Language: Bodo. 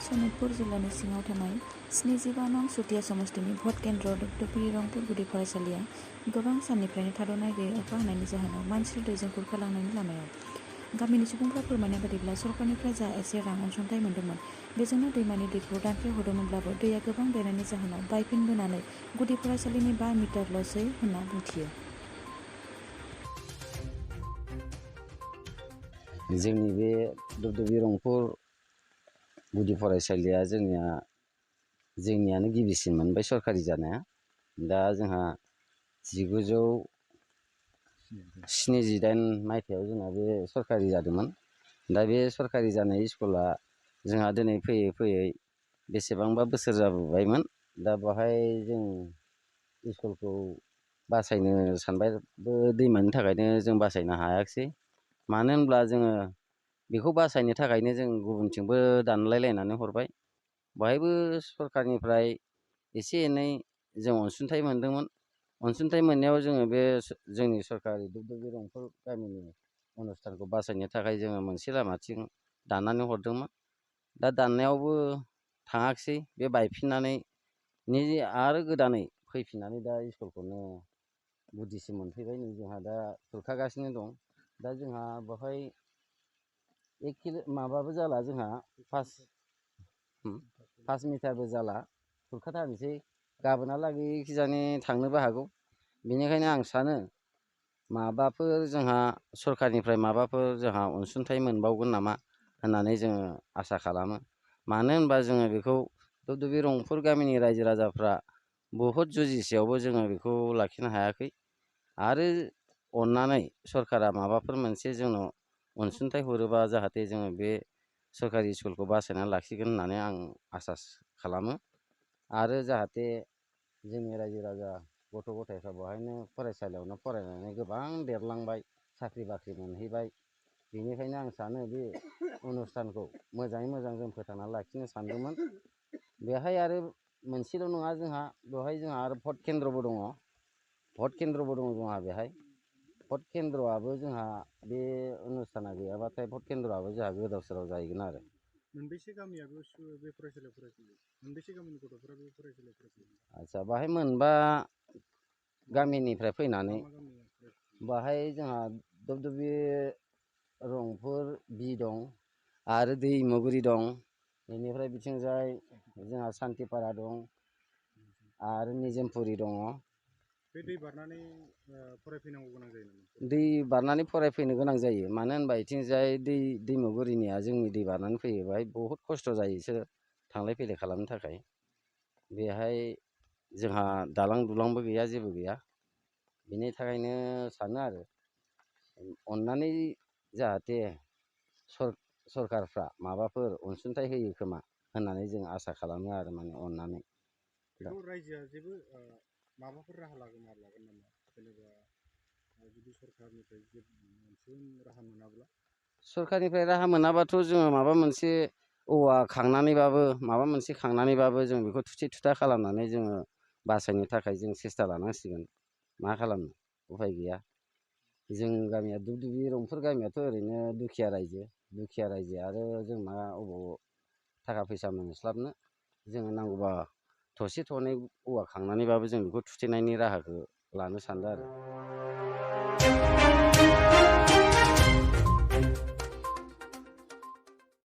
सनितपुर जिल्लानि सिङाव थानाय 75 नं सुतिया समस्तिनि भट केन्द्र दबदबि रंपुर गुदि फरायसालिया गोबां साननिफ्रायनो थाद'नाय गैयै अखा हानायनि जाहोनाव मानसिल दैजों खुरखालांनायनि लामायाव। गामिनि सुबुंफ्रा फोरमायनाय बादिब्ला सरकारनिफ्राय जा एसे रां अनसुंथाइ मोन्दोंमोन बेजोंनो दैमानि दैखौ दानखेहरदोंमोनब्लाबो दैया गोबां देरनायनि जाहोनाव बायफिनबोनानै गुदि फरायसालिनि 5 मिटारल'सै होनना बुंथियो। जोंनि बे दबदबि रंपुर गुदि फरायसालिया जोंनियानो गिबिसिन मोनबाय सरकारि जानाया। दा जोंहा 1978 मायथाइयाव जोंहा बे सरकारि जादोंमोन। दा बे सरकारि जानाय स्कुला जोंहा दिनै फैयै फैयै बेसेबांबा बोसोर जाबोबायमोन। दा बेवहाय जों स्कुलखौ बासायनो सानबायबो दैमानि थाखायनो जों बासायनो हायाखिसै। मानो होनब्ला जोङो बेखौ बासायनो थाखायनो जों गुबुनथिंबो दानलायलायनानै हरबाय। बेवहायबो सरकारनिफ्राय एसे एनै जों अनसुंथाइ मोन्दोंमोन। अनसुंथाइ मोननायाव जोङो बे जोंनि सरकारि दबदबि रंपुर गामिनि अनुस्थानखौ बासायनो थाखाय जोङो मोनसे लामाथिं दाननानै हरदोंमोन। दा दाननायावबो थाङाखिसै, बे बायफिननानै आरो गोदानै फैफिननानै दा स्कुलखौनो गुदिसिम मोनफैबाय। नै जोंहा दा खुरखागासिनो दं। दा जोंहा बेवहाय 1 माबाबो जाला, जोंहा 5 मिटारबो जाला, खुरखाथारनोसै। गाबोनहालागै खिजानि थांनोबो हागौ। बेनिखायनो आं सानो माबाफोर जोंहा सरकारनिफ्राय माबाफोर जोंहा अनसुंथाइ मोनबावगोन नामा होननानै जोङो आसा खालामो। मानो होनबा जोङो बेखौ दबदबि रंपुर गामिनि रायजो राजाफ्रा बहुद जुजिसेयावबो जोङो बेखौ लाखिनो हायाखै। आरो अननानै सरकारा माबाफोर मोनसे जोंनाव अनसुंथाइ हरोबा जाहाथे जोङो बे सरकारि स्कुलखौ बासायनानै लाखिगोन होननानै आं आसा खालामो। आरो जाहाथे जोंनि रायजो राजा गथ' गथायफ्रा बेवहायनो फरायसालियावनो फरायनानै गोबां देरलांबाय, साख्रि बाख्रि मोनहैबाय। बेनिखायनो आं सानो बे अनुस्थानखौ मोजाङै मोजां जों फोथांनानै लाखिनो सानदोंमोन। बेहाय आरो मोनसेल' नङा, बेवहाय जोंहा आरो भट केन्द्रबो दङ। जोंहा बेहाय भट केन्द्रआबो जोंहा बे अनुस्थाना गैयाबाथाय भट केन्द्रआबो जोंहा गोदाव सोराव जाहैगोन आरो। मोनबेसे गामिया बे फरायसालियाव फरायफैयो? मोनबेसे गामिनि गथ'फोरा बे फरायसालियाव फरायफैयो? आदसा, बाहाय मोनबा गामिनिफ्राय फैनानै बाहाय जोंहा दबदबि रंपुर बि दं, आरो दैमुगुरि दं, बेनिफ्राय बिथिंजाय जोंहा सान्थिपारा दं, आरो निजोमपुरि दङ। बे दै बारनानै फरायफैनांगौ गोनां जायो नामा? दै बारनानै फरायफैनो गोनां जायो। मानो होनबा बिथिंजाय दैमुगुरिनिया जोंनि दै बारनानै फैयो, बेहाय बहुद खस्थ' जायो बिसोर थांलाय फैलाय खालामनो थाखाय। बेहाय जोंहा दालां दुलांबो गैया, जेबो गैया। बिनि थाखायनो सानो आरो अननानै जाहाथे सरकारफ्रा माबाफोर अनसुंथाइ होयो खोमा होननानै जों आसा खालामो आरो, माने अननानै। बेखौ रायजोआ जेबो माबाफोर राहा लागोन नामा? जेनेबा जुदि सरकारनिफ्राय मोनसे राहा मोनाब्ला? सरकारनिफ्राय राहा मोनाबाथ' जोङो माबा मोनसे औवा खांनानैबाबो, माबा मोनसे खांनानैबाबो जों बेखौ थुथे थुथा खालामनानै जोङो बासायनो थाखाय जों सेस्था लानांसिगोन। मा खालामनो, उफाय गैया। जों गामिया दबदबि रंपुर गामियाथ' ओरैनो दुखिया रायजो आरो जों मा अबाव थाखा फैसा मोनस्लाबनो। जोङो नांगौबा थरसे थरनै औवा खांनानैबाबो जों बेखौ थुथेनायनि राहाखौ लानो सानदों आरो।